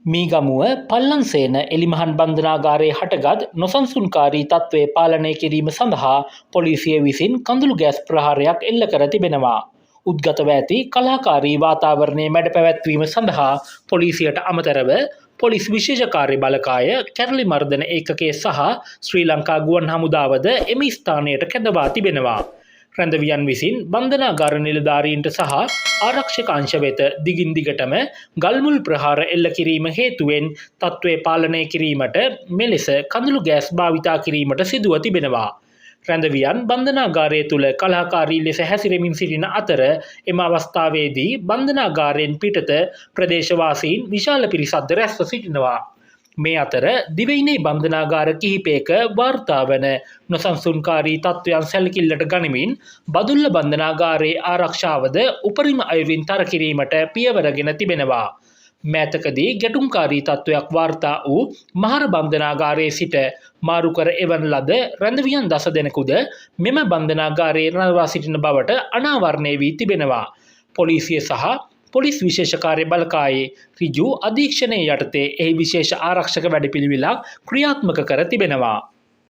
මීගමුව පල්ලන්සේන එලිමහන් බන්ධනාගාරයේ හටගත් නොසන්සුන්කාරී තත්ත්වය පාලනය කිරීම සඳහා පොලිසිය විසින් කඳුළු ගෑස් ප්‍රහාරයක් එල්ල කර තිබෙනවා. උද්ගතව ඇති කලහකාරී වාතාවරණය මැඩ පැවැත්වීම සඳහා පොලිසියට අමතරව පොලිස් විශේෂ කාර්ය බලකාය, කැරලි මර්දන ඒකකය සහ ශ්‍රී ලංකා ගුවන් හමුදාවද එම ස්ථානයට කැඳවා තිබෙනවා. රැඳවියන් විසින් බන්ධනාගාර නිලධාරීන්ට සහ ආරක්ෂක අංශ වෙත දිගින් දිගටම ගල්මුල් ප්‍රහාර එල්ල කිරීම හේතුවෙන් තත්ත්වය පාලනය කිරීමට මෙලෙස කඳුළු ගෑස් භාවිතා කිරීමට සිදුව තිබෙනවා. රැඳවියන් බන්ධනාගාරය තුළ කලහකාරී ලෙස හැසිරෙමින් සිටින අතර, එම අවස්ථාවේදී බන්ධනාගාරයෙන් පිටත ප්‍රදේශවාසීන් විශාල පිරිසක්ද රැස්ව සිටිනවා. මේ අතර දිවයිනේ බන්ධනාගාර කිහිපයක වාර්තා වන නොසන්සුන්කාරී තත්ත්වයන් සැලකිල්ලට ගනිමින් බදුල්ල බන්ධනාගාරයේ ආරක්ෂාවද උපරිම අයුරින් තර කිරීමට පියවරගෙන තිබෙනවා. මෑතකදී ගැටුම්කාරී තත්ත්වයක් වාර්තා වූ මහර බන්ධනාගාරයේ සිට මාරු කර එවන ලද රැඳවියන් දස දෙනෙකුද මෙම බන්ධනාගාරයේ රඳවා සිටින බවට අනාවරණය වී තිබෙනවා. පොලිසිය සහ පොලිස් විශේෂ කාර්ය බලකායේ ඍජු අධීක්ෂණය යටතේ එහි විශේෂ ආරක්ෂක වැඩපිළිවෙලක් ක්‍රියාත්මක කර තිබෙනවා.